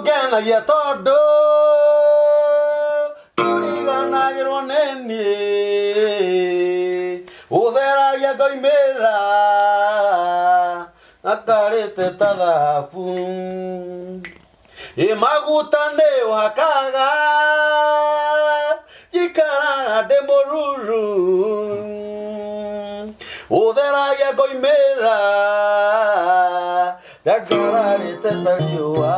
Ũngenagia tondũ tũriganagĩrwo nĩ niĩ. Ũtheragia ngoimĩra akarĩte ta thahabu. Ĩ maguta nĩ ũhakaga njikaraga ndĩ mũruru. Ũtheragia ngoimĩra ngakararĩte ta riũa.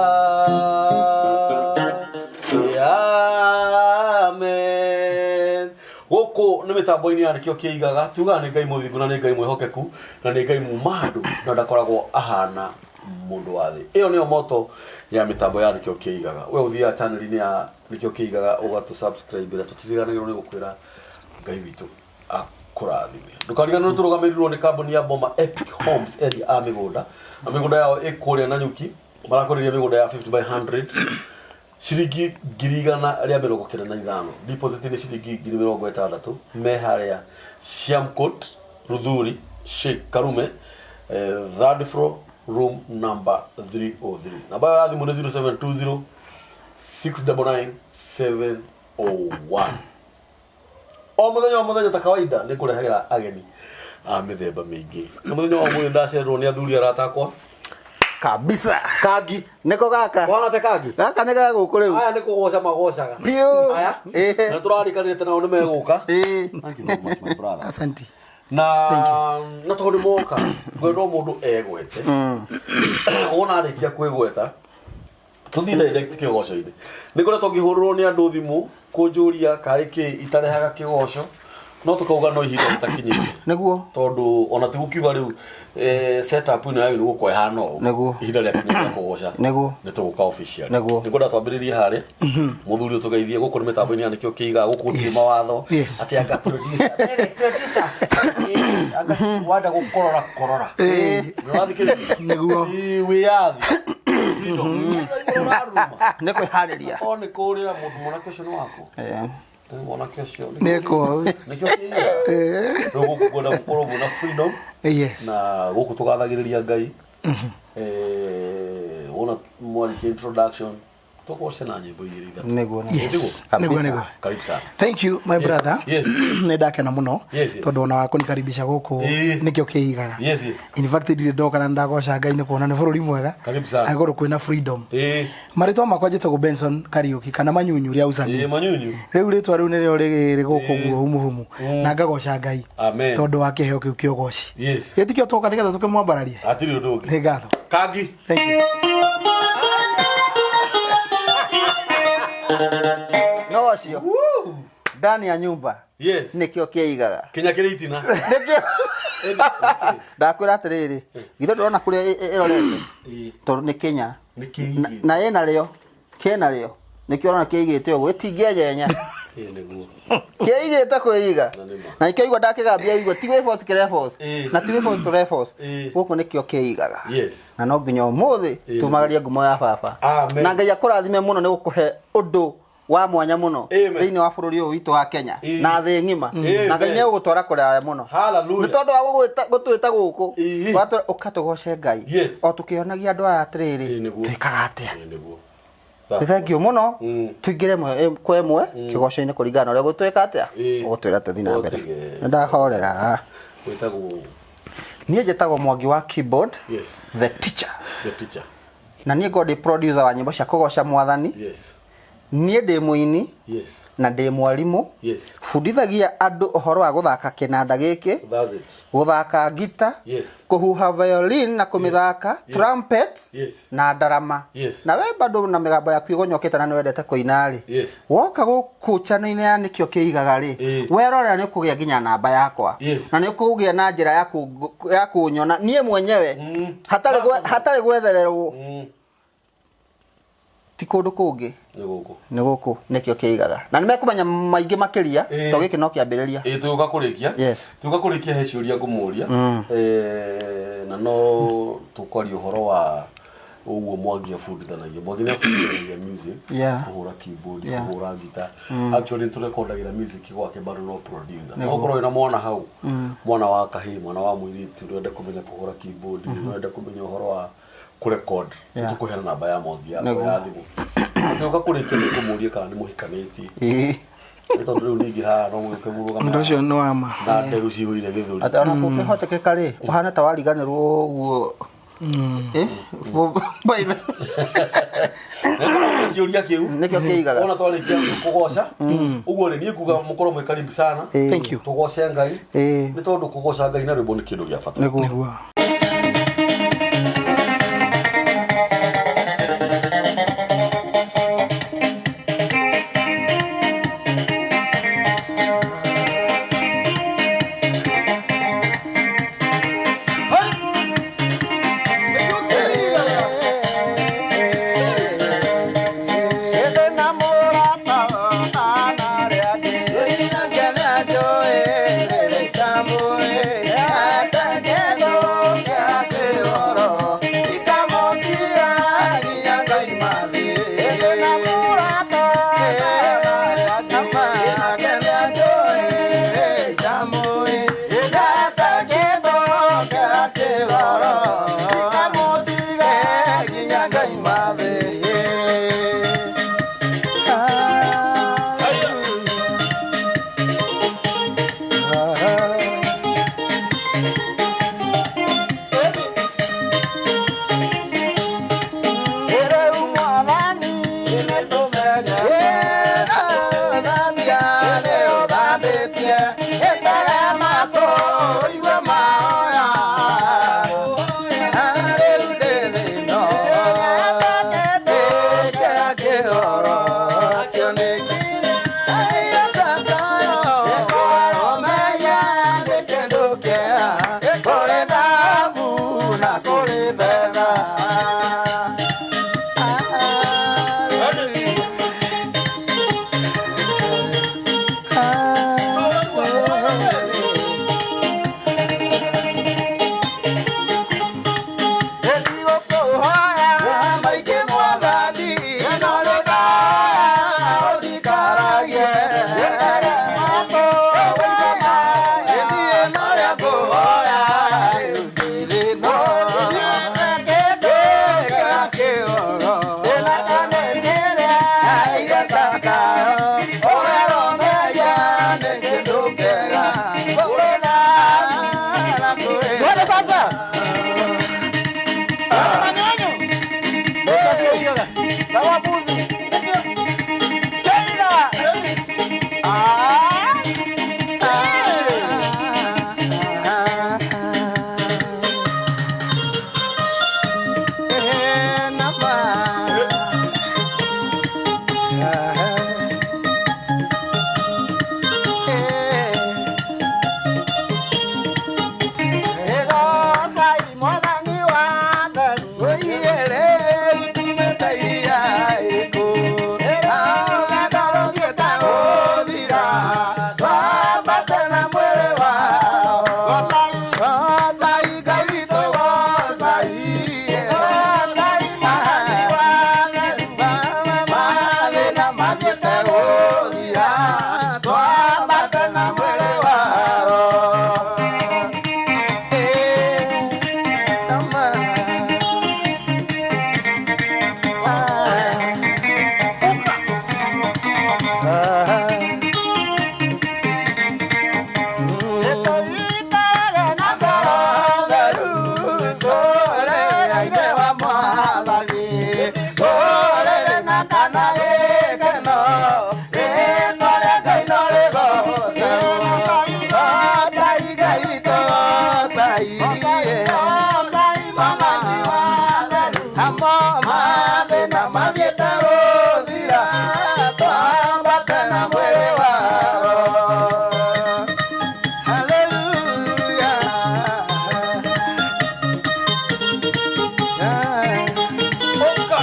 Amen. Gũkũ nĩ mĩtambo-inĩ ya nĩkĩo kĩigaga tugaga nĩ Ngai mũthingu na nĩ Ngai mwĩhokeku na nĩ Ngai muma andũ na ndakoragwo ahana mũndũ wa thĩ. Ĩyo nĩyo moto ya mĩtambo ya nĩkĩo kĩigaga. We ũthiaga channel-inĩ ya nĩkĩo kĩigaga ũgatũ subscribe tũtiriganagĩrwo nĩ gũkwĩra Ngai witũ akũrathime. Ndũkariganĩrwo tũrũgamĩrĩirwo nĩ kambuni ya Boma Epic Homes endia a mĩgũnda na mĩgũnda yao ĩ kũrĩa Nanyuki marakũrĩria mĩgũnda ya 50 by 100 ciringi 195,000 deposit nĩ ciringi 60,000 me harĩa Siamkot Ruthuri Sheikh Karume third floor room number 303 namba ya thimũ nĩ 0720 699 701 o mũthenya o mũthenya ta kawaida nĩ kũrehagĩra ageni a mĩthemba mĩingĩ na mũthenya wa ũmũthĩ ndacererwo nĩ athuri arata akwa Kabisa. Kangi. Nĩko gaka. Wana te kangi. Gaka nĩ ga gũkũ rĩu. Aya nĩ kũgoca magocaga. Biũ. Aya. Ĩĩ. Na tũrarikanĩte nao nĩ megũka. Ĩĩ. Thank you so much my brother. Asante. Na tondũ nĩ moka ngwenda o mũndũ egwete. Wona arĩkia kwĩgweta tũthiĩ direct kĩgoco-inĩ. Nĩ ngoretwo ngĩhũrĩrwo nĩ andũ thimũ kũnjũria karĩ kĩ itarehaga kĩgoco no tũkauga no ihinda rĩtakinyĩte. Nĩguo. Tondũ ona ti gũkiuga rĩu setup ĩno yagĩrĩirwo gũkorwo ĩhana ũũ. Nĩguo. Ihinda rĩakinya rĩa kũgoca. Nĩguo. Nĩ tũgũka officially. Nĩguo. Nĩ ngwenda twambĩrĩrie harĩa. Mũthuri ũyũ tũgeithie gũkũ nĩ mĩtambo-inĩ ya nĩkĩo kĩigaga gũkũ gũtirĩ mawatho. Atĩ anga producer. Producer. Anga wanda gũkorora korora. Ĩĩ. Nĩwathikĩrĩria? Nĩguo. Ĩĩ, wĩyathi. Freedom. Ũraruma. Nĩ kwĩharĩria. O nĩ kũrĩra mũndũ mwanake ũcio nĩ waku. Ĩĩ. Rĩu mwanake ũcio Nĩ kwa. nĩkĩo kĩigaga. Rĩu gũkũ ngwenda gũkorwo mwĩna freedom Yes. na gũkũ tũgathagĩrĩria Ngai. Wona mwarĩkia introduction tũgoce na nyĩmbo igĩrĩ ithatũ. Nĩguo. Yes. Kabisa. Nĩguo nĩguo. Karibu sana. Thank you my brother. Yes. Nĩ ndakena mũno Yes, yes. tondũ ona wa kũnikaribisha gũkũ Ĩĩ. nĩkĩo kĩigaga. Yes, yes. In fact ndirĩ ndoka na ndagoca Ngai nĩ kuona nĩ bũrũri mwega. Karibu sana. Na nĩ kũndũ kwĩna freedom. Ĩĩ. Marĩtwa makwa njĩtagwo Benson Kariũki kana Manyunyu rĩa Usanii. Ĩĩ manyunyu. Rĩu rĩtwa rĩu nĩrĩo rĩ gũkũ guo humuhumu na ngagoca Ngai Amen. tondũ wa kĩheo kĩu kĩa ũgoci. Yes. Gĩtikĩo twoka nĩgetha tũkĩmwambararie. Hatirĩ ũndũ ũngĩ. Nĩ ngatho. Kangi. Thank you. No acio. Ndani ya nyumba. Yes. Nĩkĩo kĩigaga. Kinya kĩrĩ itina. Nĩkĩo. Ndakwĩra atĩrĩrĩ, githĩ ndũrona kũrĩa ĩrorete? Ĩĩ. Tondũ nĩ Kenya. Nĩ kĩigĩ. Na ĩna rĩo, kĩna rĩo. Nĩkĩo ũrona kĩigĩte ũguo, ĩtingĩenyenya. Ĩĩ nĩguo. Kĩigĩte kwĩiga. Na nĩ ma. Na nĩkĩo igua ndakĩgambia igua, ti gwĩ force kĩre force. Ĩĩ. Na ti gwĩ force tũre force. Ĩĩ. Gũkũ nĩkĩo kĩigaga. Yes. Na no nginya ũmũthĩ Ĩĩ. tumagarie ngumo ya baba. Amen. Na Ngai akũrathime mũno nĩ gũkũhe ũndũ wa mwanya mũno Amen. thĩinĩ wa bũrũri ũyũ witũ wa Kenya Ĩĩ. na thĩ ng'ima Amen. na Ngai nĩ egũgũtwara kũraya mũno Hallelujah. nĩ tondũ wa gũtwĩta gũkũ Ĩĩ. Ũka tũgoce Ngai Yes. o tũkĩonagia andũ aya atĩrĩrĩ Ĩĩ, nĩguo. twĩkaga atĩa Ĩĩ nĩguo. nĩ thengiũ mũno tũingĩre kwa ĩmwe kĩgoco-inĩ kũringana na ũrĩa gũtwĩka atĩa Ĩĩ. ũgũtwĩra tũthiĩ na mbere Ũtige. nĩ ndahorera Wĩtagwo niĩ njĩtagwo Mwangi wa keyboard Yes. the teacher The teacher. Na niĩ ngoragwo ndĩ producer wa nyĩmbo cia kũgoca mwathani. Yes. Niĩ ndĩ mũini Yes. na ndĩ mwarimũ. Yes. Bundithagia andũ ũhoro wa gũthaka kĩnanda gĩkĩ, That's it. gũthaka ngita, Yes. kũhuha violin na kũmĩthaka, trumpet Yes. na ndarama. Yes. Na we bado na mĩgambo yaku ĩgonyokete na nĩwendete kũina-rĩ, Yes. woka gũkũ channel-inĩ ya Nĩkĩo Kĩigaga rĩ, Ĩĩ. werorera nĩ ũkũgĩa nginya namba yakwa. Yes. Na nĩ ũkũgĩa na njĩra ya kũnyona niĩ mwenyewe hatarĩ gwethererwo ti kũndũ kũngĩ Nĩ gũkũ. Nĩ gũkũ Nĩkĩo Kĩigaga na nĩ mekũmenya maingĩ makĩria Ĩĩ. to gĩkĩ no kĩambĩrĩria. Ĩĩ tũgũka kũrĩkia. Yes. Tũgũka kũrĩkia he ciũria ngũmũria. Na no tũkwaria ũhoro wa ũguo Mwangi abundithanagia. Mwangi nĩ abundithanagia music. Kũhũra keyboard, kũhũra guitar. Actually nĩ tũrekondagĩra music gwake bado no producer. No ũkorwo wĩna mwana hau, mwana wa kahĩĩ, mwana wa mũirĩtu, no ende kũmenya kũhũra keyboard, no ende kũmenya ũhoro wa Kũrecord. Yeah. Tũkũheana namba ya Mwangi yakwa Nĩguo. ya thimũ. Ũngĩũka kũrĩkia nĩ ngũmũrie kana nĩ mũhikanĩtie. Ĩĩ. Nĩ tondũ rĩu ningĩ haha no mũgĩũke mũrũgame. Ũndũ ũcio nĩ wa ma. Na nderu cihũire gĩthũri. Atĩ ona kũngĩhotekeka rĩ, ũhane ta wariganĩrwo ũguo. Eh? By the- Kĩũria kĩu. Nĩkĩo kĩigaga. Ona twarĩkia kũgoca. Ũguo rĩ niĩ nguga mũkorwo mwĩ karibu sana. Ĩĩ. Thank you. Tũgoce Ngai. Ĩĩ. Nĩ tondũ kũgoca Ngai na rwĩmbo nĩ kĩndũ gĩa bata. Nĩguo. Nĩguo. Twende sasa. Ũka.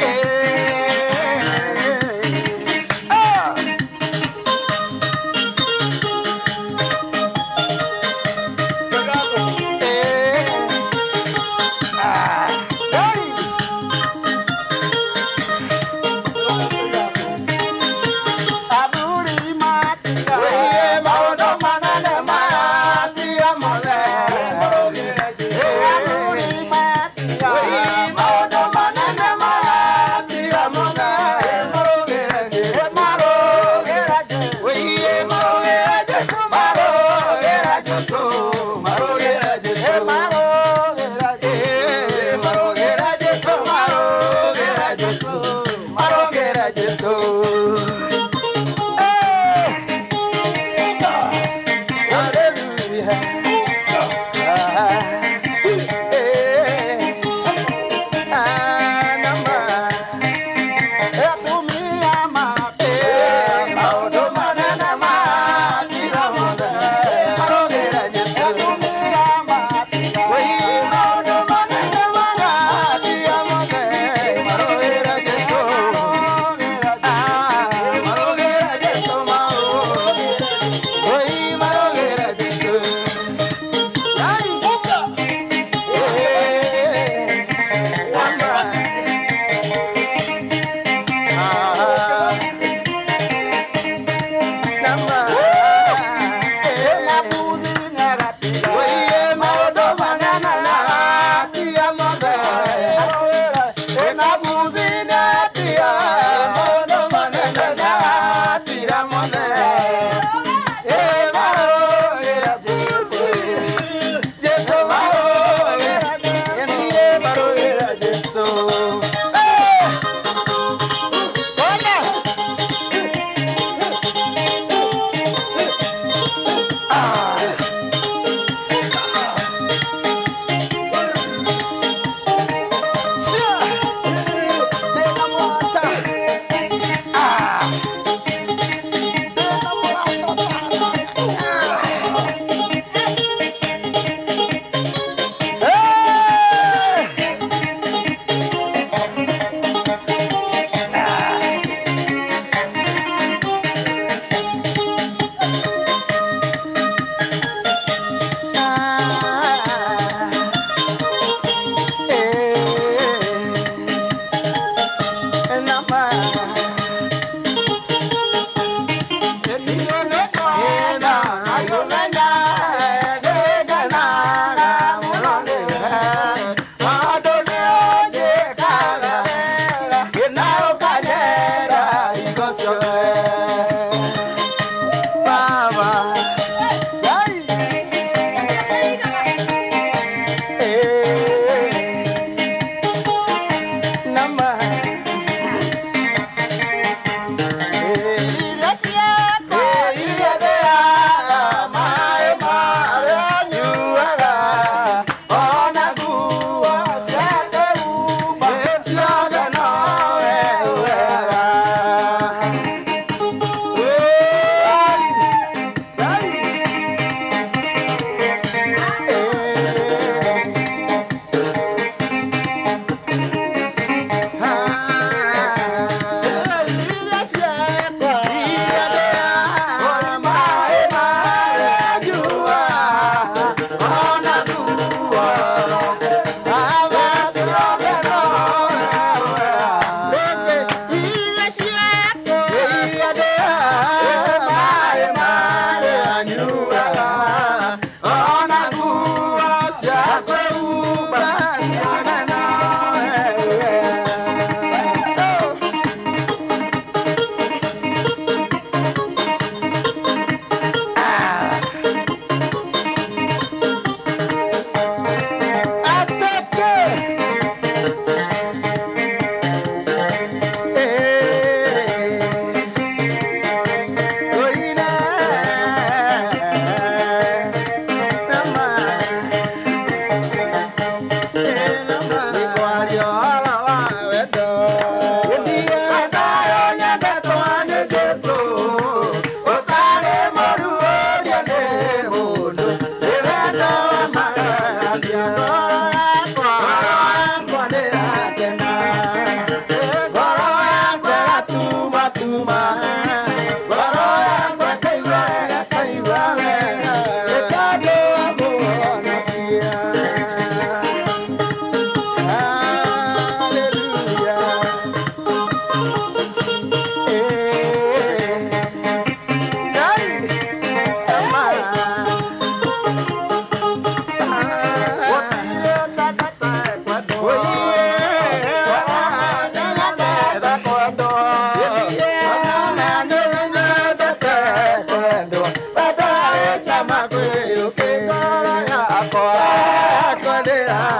Hey!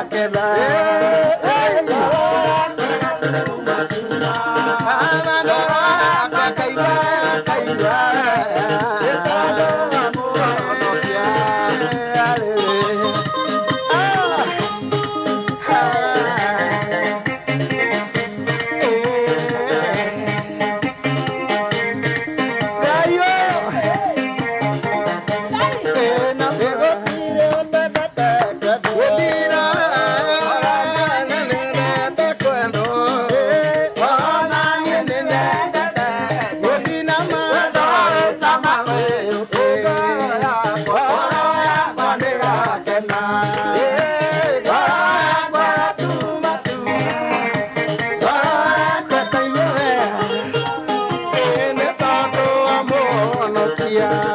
ndĩrakena. Ngoro yakwa kaigua kaigua nĩ tondũ wa Mũhonokia. Ngai ũyũ. Yeah.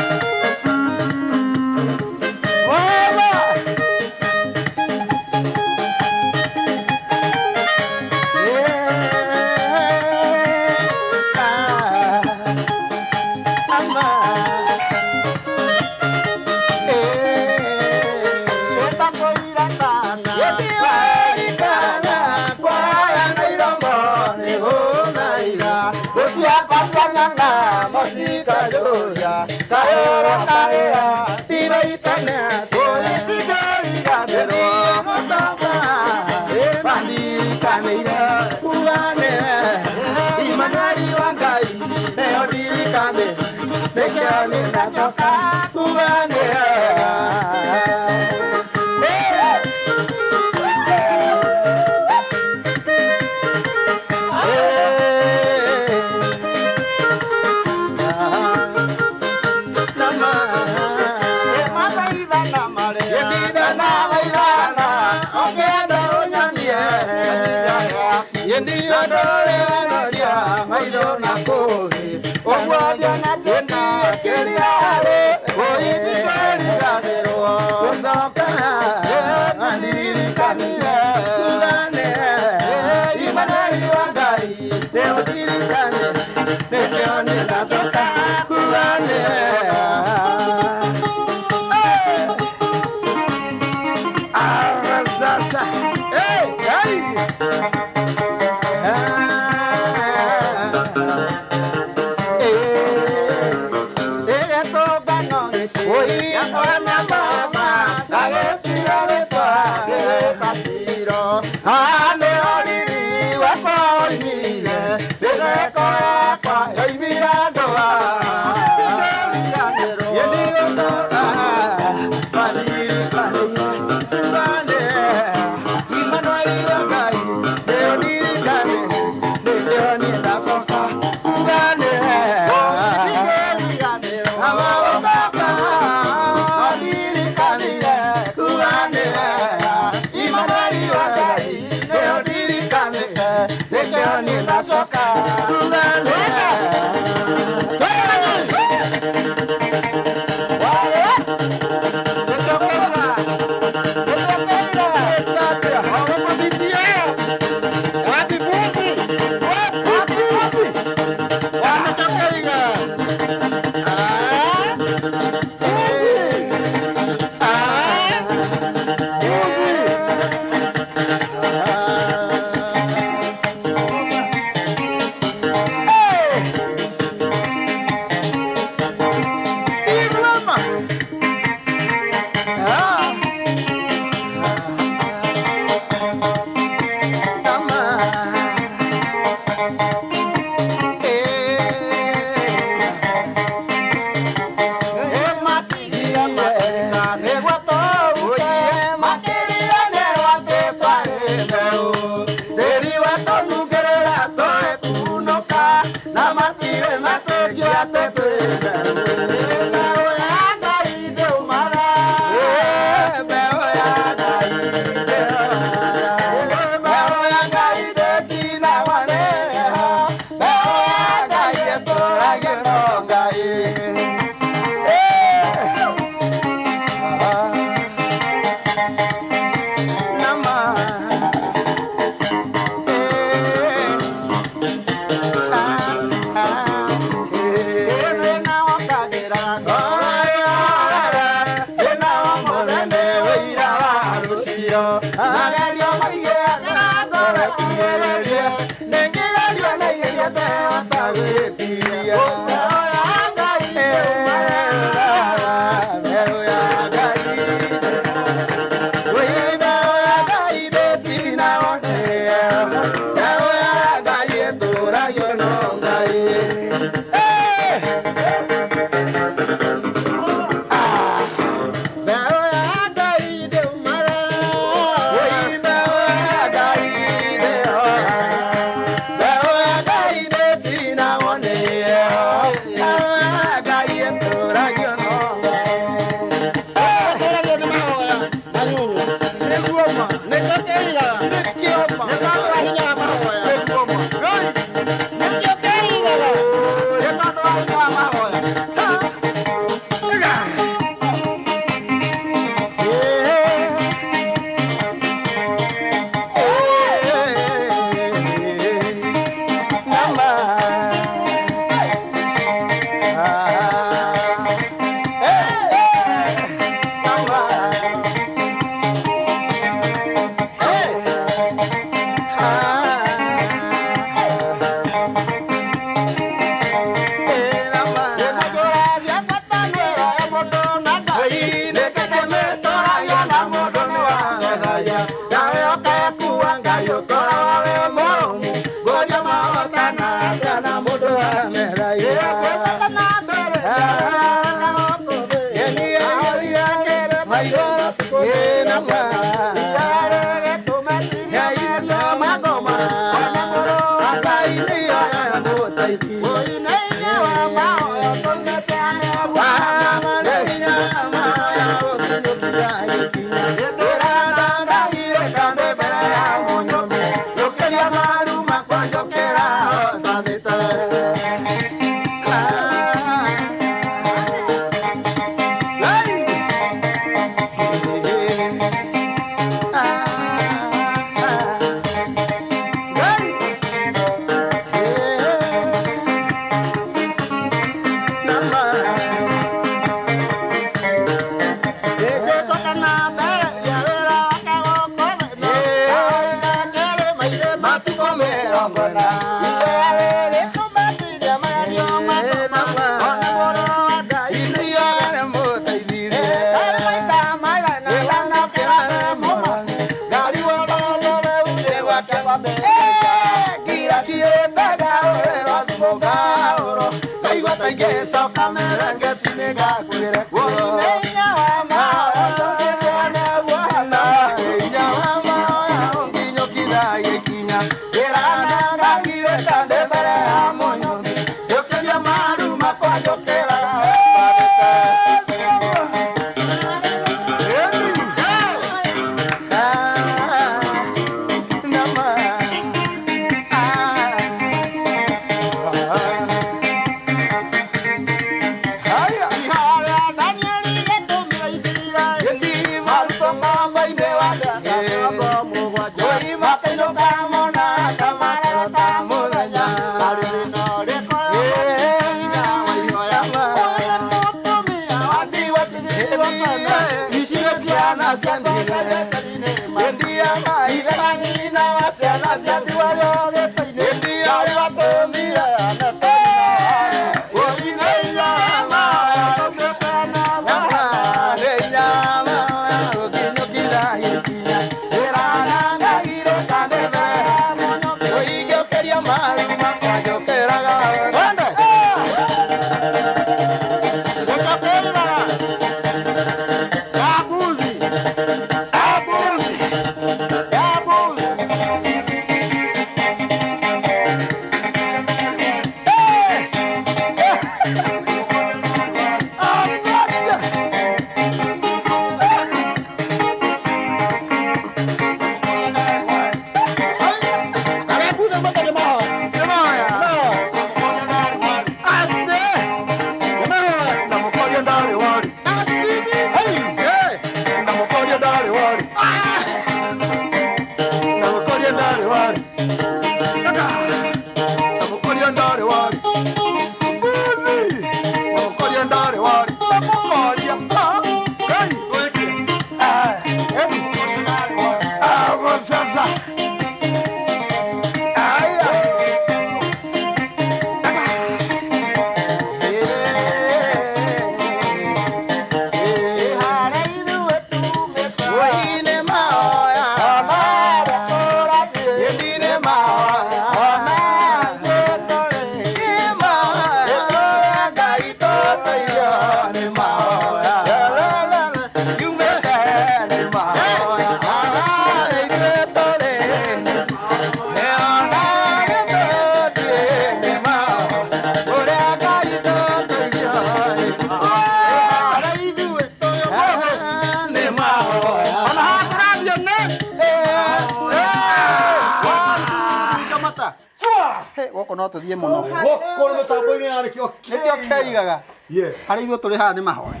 Goko no tuthie muno. Goko nĩ mĩtambo-inĩ ya nĩkĩo Nĩkĩo kĩigaga. Yeah. Harĩa ithuĩ tũrĩ haha nĩ mahoya.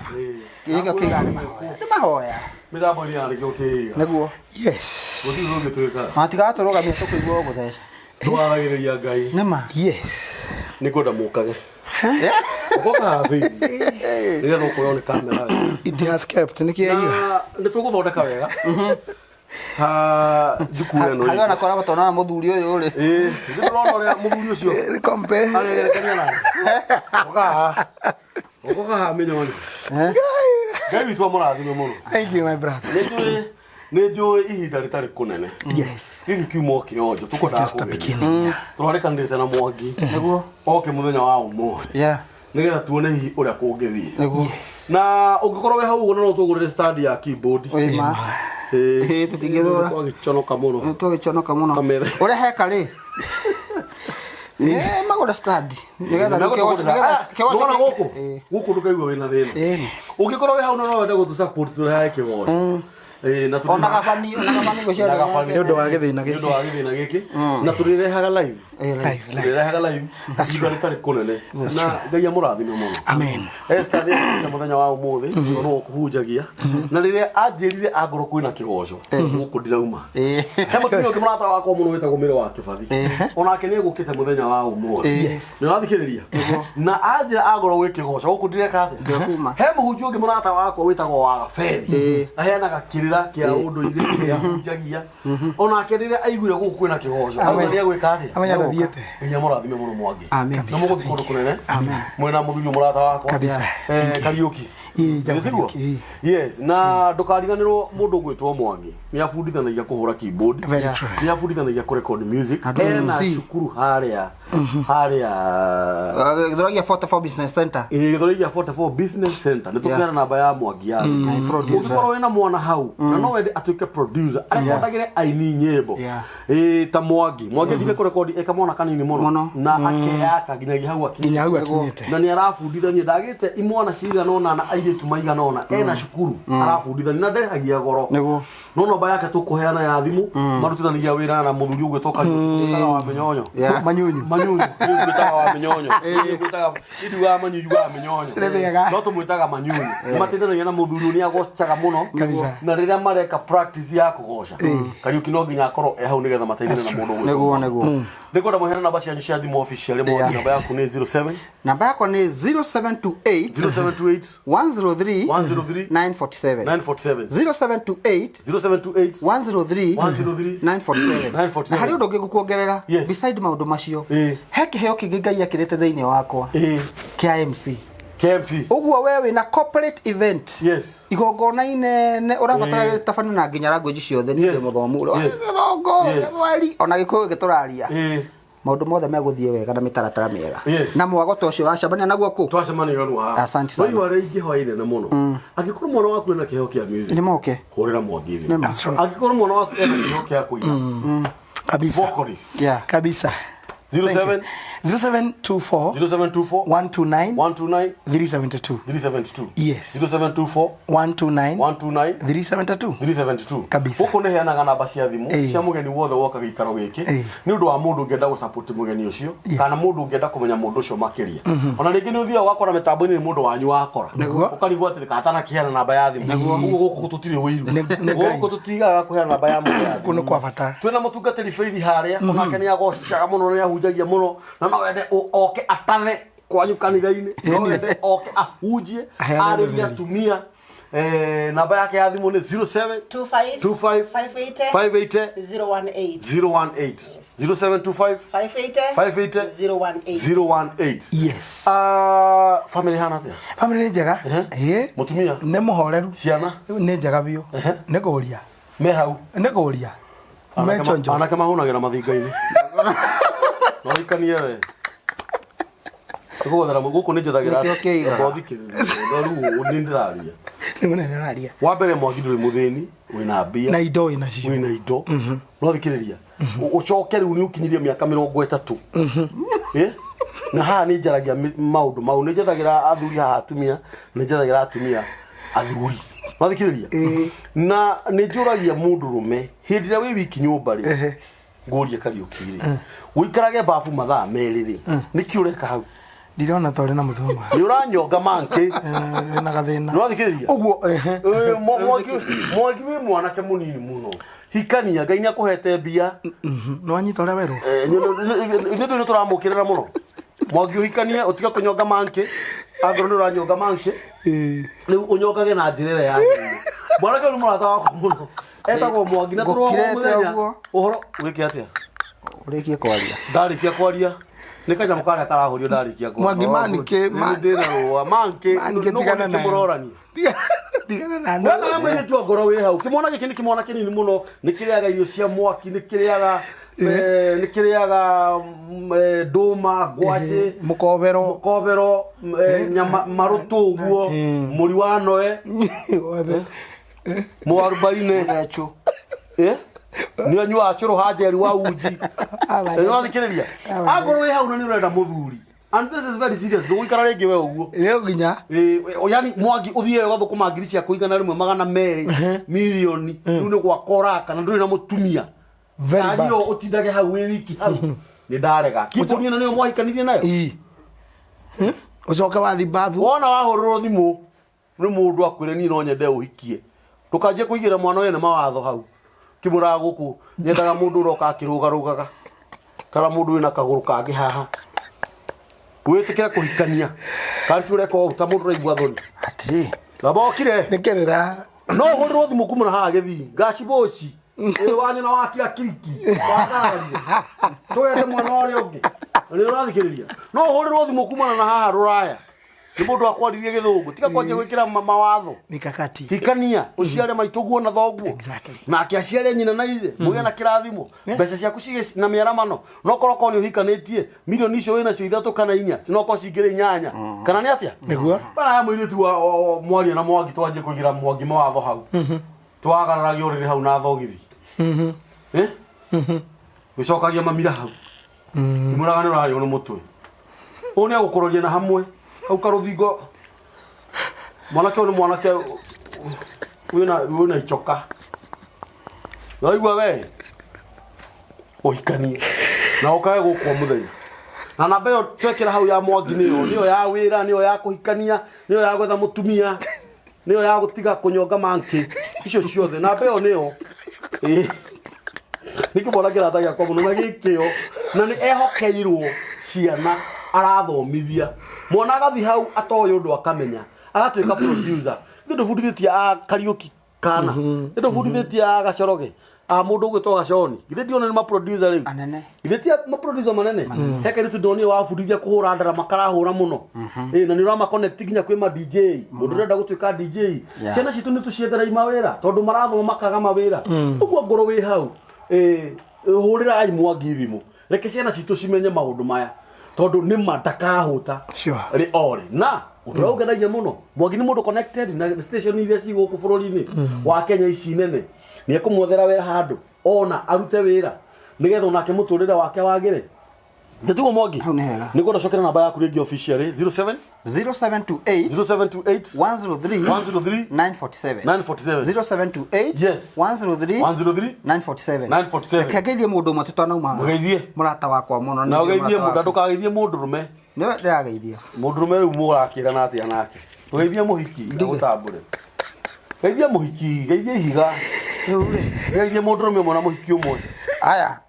Gĩkĩo kĩigaga nĩ mahoya. Nĩ mahoya. Mĩtambo-inĩ ya nĩkĩo kĩiga. Nĩguo. Yes. Gũtirĩ ũndũ twĩkaga. Matigatũrũgamia tũkũigua gũtheca. Twaragĩrĩria Ngai. Nĩ ma. Yes. Nĩ ngwenda mũkage. Ũkoka thĩinĩ. Nĩgetha ũkorwo nĩ kamera. It has kept. Nĩ kĩaiga. Na nĩ tũgũthondeka wega. Ha njukuu ĩno. Harĩa ona koragwo tondũ mũthuri ũyũ rĩ. Ĩĩ, ndĩrona ũrĩa mũthuri ũcio Nĩ kompe. aregerekania nake. Ũka haha. Ũkoka haha mĩnyoni. Ngai witũ amũrathime mũno. Thank you, my brother. Nĩ njũĩ nĩ njũĩ ihinda rĩtarĩ kũnene. Yes. Gĩkĩ kiumia kĩonjo tũkwendaga Just a kũgeria. beginning. Tũrarĩkanĩrĩte na Mwangi. Nĩguo. Oke mũthenya wa ũmũthĩ. Yeah. Nĩgetha tuone hihi ũrĩa kũngĩthiĩ. Nĩguo. Na ũngĩkorwo wĩ hau ũguo na no tũgũrĩre stand ya keyboard. Ĩ ma. Ĩĩ. Ĩĩ, tũtingĩthũra. Twagĩconoka mũno. Tũgĩconoka mũno. Kamere. Ũrĩa heka rĩ. Ĩ magũre stand. Nĩgetha rĩu kĩgoco nĩgetha kĩgoco. Ndũkona gũkũ? Ĩ. Gũkũ ndũkaigua wĩna thĩna. Ĩ. Ũngĩkorwo wĩ hau na no wende gũtũ support tũrehae kĩgoco. Ĩĩ, na tũrĩ- Ona gabani, ona gabani gũcio. Na gabani. Nĩ ũndũ wa gĩthĩna Nĩ gĩkĩ. ũndũ wa gĩthĩna gĩkĩ. Na tũrĩrehaga live. Ĩ, Live, live. Tũrĩrehaga live. Ihinda rĩtarĩ kũnene. Na Ngai amũrathime mũno. Amen. Esther nĩ mũthenya wa ũmũthĩ tondũ nĩwe ũkũhunjagia na rĩrĩa anjĩrire angorwo kwĩna kĩgoco gũkũ ndirauma. Ĩ. He mũtumia ũngĩ mũrata wakwa mũno wĩtagwo Mĩrĩ wa Kĩbathi onake nĩ egũkĩte mũthenya wa ũmũthĩ. Nĩ ũrathikĩrĩria? Na anjĩra angorwo gwĩ kĩgoco gũkũ ndireka atĩa. Ndĩrakuma. He mũhunjia ũngĩ mũrata wakwa wĩtagwo wa Gabethi Ĩ. aheanaga kĩrĩra kĩa ũndũire kĩrĩa ahunjagia onake rĩrĩa aiguire gũkũ kwĩna kĩgoco auga nĩ egwĩka atĩa. Amenya ndathiĩte. Ngai amũrathime mũno Mwangi. Amen. Na mũgũthiĩ kũndũ kũnene. Amen. Mwĩna mũthuri ũyũ mũrata wakwa. Kabisa. Kariũki. Ĩĩ, Githĩ tiguo? Kariũki, ĩĩ. Yes, na ndũkariganĩrwo mũndũ ũgwĩtwo Mwangi nĩ abundithanagia kũhũra keyboard. Very true. Nĩ abundithanagia kũrecord music. Na ndũ Ena MC. cukuru harĩa harĩa Gĩthũragia 44 Business Center. Gĩthũrai gĩa 44 Business Center nĩ tũkũheana namba ya Mwangi ya Na producer. ũngĩkorwo wĩna mwana hau na no wende atuĩke producer arekondagĩre aini nyĩmbo. Yeah. Ĩĩ, ta Mwangi Mwangi anjire kũrekondi eka mwana kanini mũno Mũno. na akeyaka nginyagia hau akinyĩte. Nginya hau akinyĩte. Na nĩ arabundithania ndagĩte imwana cigana ũna na airĩtu maigana ũna ena cukuru arabundithania na ndehagia goro. Nĩguo. No namba yake tũkũheana ya thimũ marutithanagia wĩra na mũthuri ũgwĩtwo Kariũki wĩtaga wa mĩnyonyo. Yeah. Manyunyu. Manyunyu niĩ ngwĩtaga wa mĩnyonyo. Niĩ ngwĩtaga indiugaga manyunyu njugaga mĩnyonyo. Rĩrĩaga. No tũmwĩtaga manyunyu. Nĩmateithanagia na mũthuri ũyũ nĩagocaga mũno. Kabisa. Na rĩrĩa mareka practice ya kũgoca Kariũki no nginya akorwo e hau nĩgetha mateithanie na mũndũ ũgwĩtwo Nĩguo, nĩguo. Nĩngwenda mũheane namba cianyu cia thimũ officially. Mwangi, Yeah. namba yaku nĩ 07 Namba yakwa nĩ 0728 0728 103 103 947. 947. 0728 0728 103 103 947. 947. Na harĩ ũndũ ũngĩ ngũkuongerera Yes. beside maũndũ macio. Ĩ. He kĩheo kĩngĩ Ngai ekĩrĩte thĩinĩ wakwa Ĩĩ. kĩa MC. KMC. Ũguo we wĩna corporate event. Yes. Igongona inene ũrabatara Ĩ. rĩtabanio na nginya language ciothe niĩ Yes. ndĩ mũthomu. Yes. Gĩthũngũ, Yes. Gĩthweri ona Gĩkũyũ gĩtũraria. Ĩĩ. Maũndũ mothe megũthiĩ wega na mĩtaratara mĩega. Yes. Na mwago ta ũcio wacemania naguo kũ? Twacemania rĩu haha. Asante sana. Waigua arĩa ingĩ hwaĩ nene mũno. Angĩkorwo mwana waku ena kĩheo kĩa music Nĩ moke. hũrĩra Mwangi thimũ. Nĩ ma. That's right. Angĩkorwo mwana waku ena kĩheo kĩa kũina Kabisa. vocalist Yeah. Kabisa. 07 0724 0724 129 129 372. 372. Yes. 0724 129 129 372. 372. Kabisa. Gũkũ nĩ heanaga namba cia thimũ Ĩĩ. cia mũgeni wothe woka gĩikaro gĩkĩ Ĩĩ. nĩ ũndũ wa mũndũ ũngĩenda gũsupport mũgeni ũcio Yes. kana mũndũ ũngĩenda kũmenya mũndũ ũcio makĩria. Ona rĩngĩ nĩ ũthiaga ũgakora mĩtambo-inĩ nĩ mũndũ wanyu wakora Nĩguo. ũkarigwo atĩrĩ kana atanakĩheana namba ya thimũ. Ũguo gũkũ tũtirĩ ũiru. Nĩ Ngai. Gũkũ tũtigaga kũheana namba ya mũndũ ya Kũ thimũ. nĩ kwa bata. Twĩna mũtungatĩri Faith harĩa onake nĩ agocaga mũno nĩ ahunjagia mũno na no wende oke atathe kwanyu kanitha-inĩ no wende oke ahunjie Aheane arĩrie ndũmĩrĩri. atumia. Namba yake ya thimũ nĩ 07 25 25 580 580 018. 018 0725 580 580 018. 018. Yes. Family hana atĩa? Family nĩ njega. Ĩĩ. Mũtumia? Nĩ mũhoreru. Ciana Nĩ njega biũ. Nĩ kũũria. me hau? Nĩ kũũria. Me chonjo. Anake mahũnagĩra mathinga-inĩ no ikanie we Nĩkũgũthera gũkũ nĩ njethagĩra Nĩkĩo kĩigaga. Ngothikĩrĩria. No rĩu nĩ ndĩraria. Nĩ mũnene ũraria. Wa mbere Mwangi ndũrĩ mũthĩni wĩna mbia Na indo wĩ nacio. wĩna indo no thikĩrĩria ũcoke rĩu nĩ ũkinyirie mĩaka 30. Ĩ? Na haha nĩ njaragia maũndũ mau nĩ njethagĩra athuri haha atumia nĩ njethagĩra atumia athuri no thikĩrĩria na nĩ njũragia mũndũrũme hĩndĩ ĩrĩa wĩ wiki nyũmba rĩ Ehe. ngũrie Kariũki rĩ ũikarage babu mathaa 2 rĩ nĩkĩ ũreka hau? Ndirona ta ũrĩ na mũthoma. Nĩ ũranyonga mankĩ. Wĩna gathĩna. Nĩ wathikĩrĩria? Ũguo ehe. Ĩ, Mwangi wĩ mwanake mũnini mũno hikania Ngai nĩ akũhete mbia. Nĩ wanyita ũrĩa werwo. Ithuĩ ndũĩ nĩ tũramũkĩrĩra mũno Mwangi ũhikanie ũtige kũnyonga mankĩ angorwo nĩ ũranyonga mankĩ Ĩĩ. rĩu ũnyongage na njĩra ĩrĩa yagĩrĩire. Mwanake ũyũ nĩ mũrata wakwa mũno etagwo Mwangi na tũrũaga Ngũkirĩte mũthenya ũguo. ũhoro wĩke atĩa? Ũrĩkie kwaria. Ndarĩkia kwaria nĩ kanyamũ karĩa karahũrio ndarĩkia kwaria. Mwangi manĩkĩ Nĩ ndĩna rũa mankĩ Manĩkĩ nũguo tigana nayo. nĩkĩmũrorania. Tigana na Wena we mũirĩtu wa ngoro wĩ hau kĩmwana gĩkĩ nĩ kĩmwana kĩnini mũno nĩ kĩrĩaga irio cia mwaki nĩ kĩrĩaga Nĩ kĩrĩaga ndũma, ngwacĩ, Mũkobero. Mũkobero, nyama marũtũ ũguo, mũri wa noe, Wothe. Mũarubaine. Mũthecũ. Nĩ anyuaga cũrũ hanjeri wa uji. Ũrathikĩrĩria, angorwo wĩ hau na nĩ ũrenda mũthuri, and this is very serious, ndũgũikara rĩngĩ we ũguo. Rĩo nginya. Yani Mwangi ũthiĩ ũgathũkũma ngiri ciaku 100, 200 mirioni, rĩu nĩ gwaka ũraka na ndũrĩ na mũtumia. Very bad. Kanio ũtindage hau wĩ wiki hau, nĩ ndarega kibuni ĩno nĩyo mwahikanirie nayo. Ii. Ũcoke wathi babu. Wona wahũrĩrwo thimũ nĩ mũndũ akwĩre, "Niĩ no nyende ũhikie," ndũkanjie kũigĩra mwana ũyũ nĩ mawatho hau kĩmũraga gũkũ. Nyendaga mũndũ ũroka akĩrũgarũgaga kana mũndũ wĩna kagũrũ kangĩ haha wĩtĩkĩre kũhikania karĩ ũreka ũũ ta mũndũ ũraigua thoni. Atĩrĩ. Nabokire. Nĩ kĩrĩra. No ũhũrĩrwo thimũ kuma na haha gĩthii ngaciboci ĩ wanyona wakira kiriki wakararia tũgete mwena ũrĩa ũngĩ na nĩ ũrathikĩrĩria. No ũhũrĩrwo thimũ kumana na haha rũraya nĩ mũndũ akwaririe gĩthũngũ, tiga kwanjia gwĩkĩra mawatho. Mikakati. Hikania, ũciare maitũguo na thoguo. Nake aciare nyina na ithe, mũgĩe na kĩrathimo, mbeca ciaku cigĩ na mĩaramano. No korwo korwo nĩ ũhikanĩtie, milioni icio wĩnacio ithatũ kana inya cinokorwo cingĩrĩ inyanya kana nĩ atĩa. Nĩguo. Bara ya mũirĩtu wa mwaria na Mwangi, twanjie kũigĩra Mwangi mawatho hau, twagararagia ũrĩrĩ hau na thogithi. Eh? Gĩcokagia mamira hau kimũraga nĩ ũrarĩo nĩ mũtwe ũyũ nĩ agũkũroria na hamwe hau karũthingo. Mwanake ũyũ nĩ mwanake wĩna icoka. Ũraigua we ũhikanie na ũkage gũkwo mũthenya na namba ĩyo twekĩra hau ya Mwangi nĩyo ya wĩra, nĩyo ya kũhikania, nĩyo ya gwetha mũtumia, nĩyo ya gũtiga kũnyonga mankĩ icio ciothe. Namba ĩyo nĩyo. Ĩĩ. Nĩ kĩmwana kĩrata gĩakwa mũno na gĩkĩo na nĩ ehokeirwo ciana, arathomithia mwana agathiĩ hau atoĩ ũndũ akamenya, agatuĩka producer. Ithuĩ ndũbundithĩtie a Kariũki kana nĩ ndũbundithĩtie a Gacoroge, a mũndũ ũgwĩtwo Gaconi, githĩ ndiona nĩ maproducer rĩu? Anene. Githĩ ti maproducer manene? He kairĩtu ndonire wabundithia kũhũra ndarama, karahũra mũno. Ĩ, na nĩ ũrama connect nginya kwĩ ma DJ, mũndũ ũrenda gũtuĩka DJ. Ciana citũ nĩ tũcietherei mawĩra tondũ marathoma makaga mawĩra ũguo. Ngorwo wĩ hau, hũrĩrai Mwangi thimũ, reke ciana citũ cimenye maũndũ maya tondũ nĩ ma ndakahũta. Rĩ orĩ na ũndũ ũrĩa ũngenagia mũno, Mwangi nĩ mũndũ connected na station iria ci gũkũ bũrũri-inĩ wa Kenya ici nene. Nĩ ekũmwethera wĩra handũ ona arute wĩra nĩgetha onake mũtũrĩre wake wagĩre. Ndĩtiguo Mwangi? Hau nĩ hega. Nĩ ngwenda cokera namba yaku rĩngĩ officially, 07 0728 0728 103 103 947. 947. 0728 Yes. 103 103 947. 947. Reke ngeithie mũndũ ũmwe tũtanauma haha. Mũgeithie. Mũrata wakwa mũno. Na ningĩ ũgeithie mũrata mũndũ, wakwa. ndũkageithie mũndũrũme. Nĩwe ndĩrageithia. Mũndũrũme rĩu mũrakĩrana atĩa nake? Ũgeithie mũhiki agũtambũre, geithie mũhiki, geithie ihiga. Rĩu rĩ, geithie mũndũrũme ũmwe na mũhiki ũmwe. Aya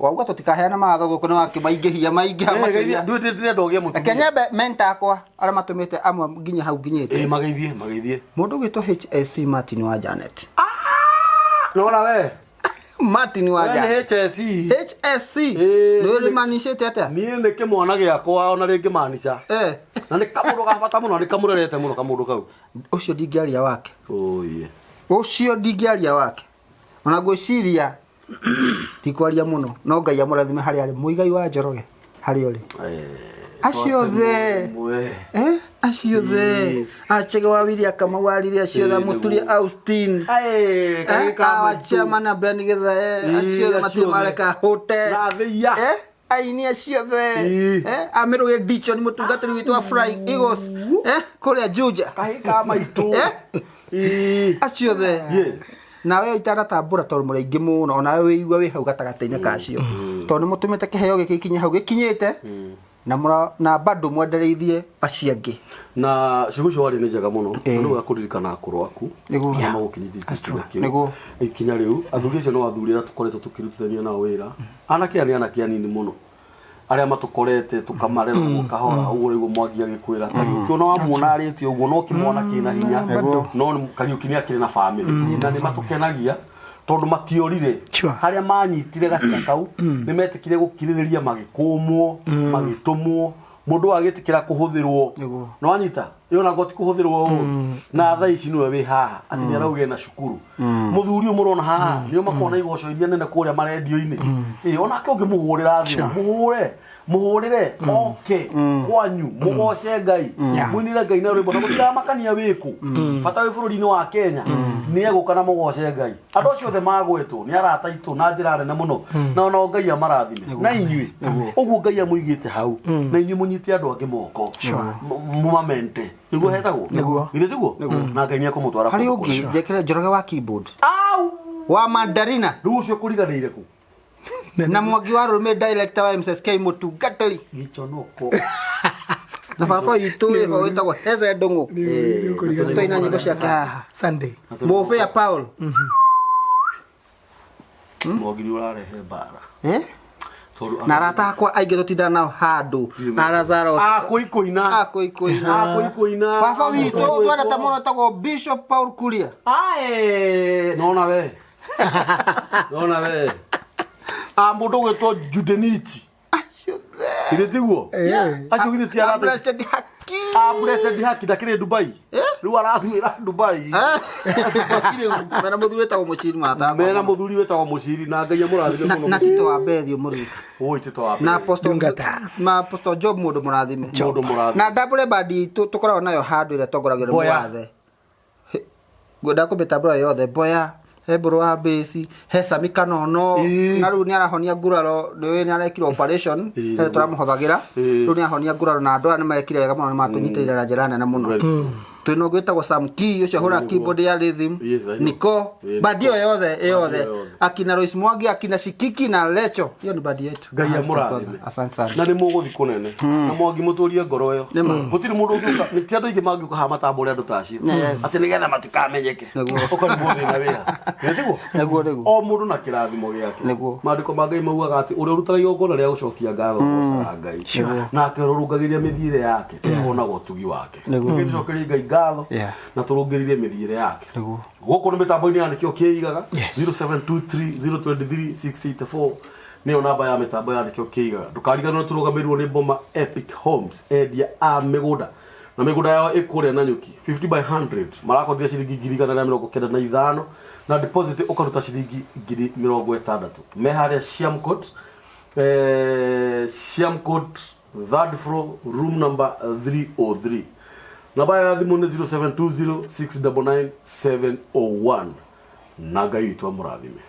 wauga tũtikaheana mawatho gũkũ nĩ wakĩmaingĩhia maingĩha makĩria. Ndĩrenda ũgĩe Reke mũtumia. Nyambe menta akwa arĩa matũmĩte amwe nginya hau nginyĩte. Ĩ, mageithie, mageithie. Mũndũ ũgwĩtwo HSC Martin wa Janet. Nona we. Martin wa We nĩ Janet. HSC. HSC. Ĩ, nĩ rĩmanicĩte atĩa? Niĩ nĩ kĩmwana gĩakwa ona rĩngĩ manica. Na nĩ kamũndũ ga bata mũno, nĩ kamũrerete mũno kamũndũ kau. Ũcio ndingĩaria wake. Oye. Ũcio ndingĩaria wake ona ngwĩciria ndikwaria mũno, no Ngai amũrathime harĩa arĩ. Mũigai wa Njoroge harĩa ũrĩ, acio othe. Acio othe, Achege wa Willy Kamau arire, acio othe. Ĩ, Mũturia nĩguo. Austin. Awa chairman na Ben Githae. Ĩ, Acio othe acio matirĩ othe. mareka hũte. Na thĩia. Aini acio othe. Ĩ. Amĩrũgĩ Dichon, mũtungatĩri witũ wa Flying Eagles kũrĩa Juja. Kahĩ ka maitũ. Ĩ. Acio othe. Nawe itanatambũra tondũ mũrĩ aingĩ mũno, onawe wĩigua wĩ hau gatagatĩ-inĩ kacio tondũ nĩ mũtũmĩte kĩheo gĩkĩ gĩkinye hau gĩkinyĩte na na bado mwendereithie acio angĩ. Na ciugo icio warĩ nĩ njega mũno. Ĩ. Nĩ wega kũririkana akũrũ aku arĩa magũkinyithĩtie ikinya kĩu. Ikinya rĩu athuri acio no athuri arĩa tũkoretwo tũkĩrutithania nao wĩra. Anake aya nĩ anake anini mũno arĩa matũkorete tũkamarera ũguo kahora ũguo rĩu Mwangi agĩkwĩra Kariũki, ona wamuona arĩtie ũguo no kĩmwana kĩna hinya. No Kariũki nĩ akĩrĩ na famĩlĩ na nĩ matũkenagia tondũ matiorire. Harĩa manyitire gacĩra kau nĩ metĩkire gũkirĩrĩria, magĩkũmwo, magĩtũmwo. Mũndũ agĩtĩkĩra kũhũthĩrwo. Nĩguo. Nĩwanyita ĩyo nako ti kũhũthĩrwo ũũ na thaa ici nĩwe wĩ haha atĩ nĩ arauga ena cukuru. Mũthuri ũyũ mũrona haha nĩo makoragwo na igoco iria nene kũrĩa marendio-inĩ. Ĩ onake ũngĩmũhũrĩra thimũ, mũhũre, mũhũrĩre oke kwanyu, mũgoce Ngai, mũinĩre Ngai na rwĩmbo, na gũtiramakania wĩkũ, bata wĩ bũrũri-inĩ wa Kenya nĩ egũka na mũgoce Ngai. Andũ acio othe magwetwo nĩ arata aitũ na njĩra nene mũno, na onao Ngai amarathime na inyuĩ ũguo Ngai amũigĩte hau, na inyuĩ mũnyite andũ angĩ moko, mũmamente, nĩguo hetagwo, githĩ tiguo? Na Ngai nĩ ekũmũtwara Harĩ kũndũ ũngĩ kũraya. njekere Njoroge wa keyboard Au! wa Mandarina. Rĩu ũcio kũriganĩire kũ? Na Mwangi wa Rũrũmĩ, director wa MSSK, mũtungatĩri. Gĩconoko. Na baba witũ wĩho wĩtagwo Heze Ndũng'ũ, twaina nyĩmbo ciake haha. Sunday. Mũbĩa Paul. Mwangi nĩ ũrarehe mbara. Eh? Tondũ Na arata akwa aingĩ tũtindaga nao handũ Arazaros. Akũikũina. Akũikũina. Akũikũina. Baba witũ twendete mũno wĩtagwo Bishop Paul Kuria. Ae, nona we. Nona we. A mũndũ gwĩtwo Judeniti. Acio Githĩ tiguo? Acio githĩ ti arata? Blessed Haki. A Blessed Haki ndakĩrĩ Dubai. Rĩu arathuĩra Dubai. Dubai rĩu. Mena mũthuri wĩtagwo Mũciri matamba. Mena mũthuri wĩtagwo Mũciri, na Ngai amũrathime na mũno. Na Tito wa Bethio mũrĩithi. Ũĩ Tito wa Na Bethio. Apostle Ndungata. Na Apostle Job mũndũ mũrathime. Mũndũ mũrathime. Na ndambũre bandi itũ tũkoragwo nayo handũ ĩrĩa tongoragio nĩ Boya. mwathe. Ngwenda kũmĩtambũra yothe. Boya, he Mbũrũ wa Mbĩci, he Sami Kanono. Na rĩu nĩ arahonia nguraro, nĩ nĩ arekirwo operation. He tũramũhothagĩra. Rĩu nĩ ahonia nguraro, na andũ aya nĩ mekire wega mũno, nĩ matũnyitĩrĩire na njĩra nene mũno. Very true. Twĩna ũngĩ wĩtagwo Sam Key, ũcio ahũraga keyboard ya rhythm. Yes, I know. Niko. Bandi ĩyo yothe yothe. Bandi ĩyo yothe. Akina Royce Mwangi, akina Shikiki na Lecho, hiyo ni bandi yetu. Ngai amũrathime. Asante sana. Na nĩ mũgũthi kũnene na Mwangi, mũtũrie ngoro ĩyo. Gũtirĩ mũndũ ũngĩũka, nĩ ti andũ aingĩ mangĩũka haha matambũre andũ ta acio. Yes. Atĩ nĩgetha matikamenyeke. Nĩguo. Ũkarigwo thĩna wĩha. Githĩ tiguo? Nĩguo, nĩguo. O mũndũ na kĩrathimo gĩake. Nĩguo. Maandĩko ma Ngai maugaga atĩ ũrĩa ũrutaga igongona rĩa gũcokia ngatho agocaga Ngai, nake ũrĩa ũrũngagĩria mĩthiĩre yake onaga ũtugi wake. Nĩguo. Reke tũcokerie Ngai ngatho na tũrũngĩrĩrie mĩthiĩre yake. Nĩguo. Gũkũ nĩ mĩtambo-inĩ ya nĩkĩo kĩigaga. Yes. 0723023684 nĩyo namba ya mĩtambo ya nĩkĩo kĩigaga. Ndũkariganĩrwo tũrũgamĩrĩirwo nĩ Boma Epic Homes, endia a mĩgũnda, na mĩgũnda yao ĩ kũrĩa Nanyuki, 50 by 100 marakondia ciringi 195,000, na deposit ũkaruta ciringi 60,000. Me harĩa Siamcourt, Siamcourt, third floor, room number 303. Namba ya thimũ nĩ 0720699701. Na Ngai witũ amũrathime.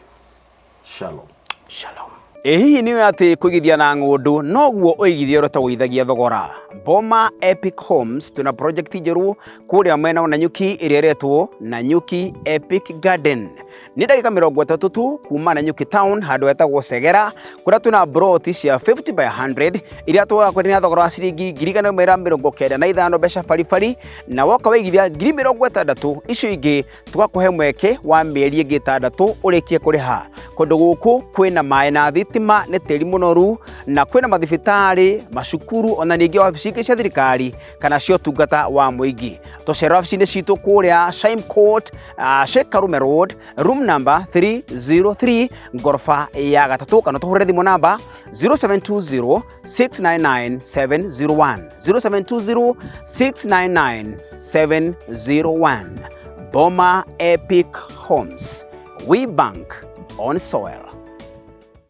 Shalom. Shalom. Ĩ hihi nĩ ũĩ atĩ kũigithia na ng'ũndũ noguo ũigithia ũrĩa ũtagũithagia thogora? Boma Epic Homes twĩna project njerũ kũrĩa mwena wa Nanyuki ĩrĩa ĩretwo Nanyuki Epic Garden. Nĩ ndagĩka 30 tu kuma Nanyuki town, handũ hetagwo Segera, kũrĩa twĩna broti cia 50 by 100 iria tũgakwenderia na thogora wa ciringi 195,000 mbeca baribari, na woka waigithia 60,000 icio ingĩ tũgakũhe mweke wa mĩeri ĩngĩ 6 ũrĩkie kũrĩha. Kũndũ gũkũ kwĩna maĩ na thitima, nĩ tĩri mũnoru, na kwĩna mathibitarĩ, macukuru, ona ningĩ wabici ingĩ cia thirikari kana cia ũtungata wa mũingĩ. Tũcera wabici-inĩ citũ kũrĩa Shime Court, Sheikh Karume Road, room number 303, ngoroba ya gatatũ, kana tũhũrĩre thimũ namba 0720 699 701, 0720 699 701. Boma Epic Homes. We bank on soil.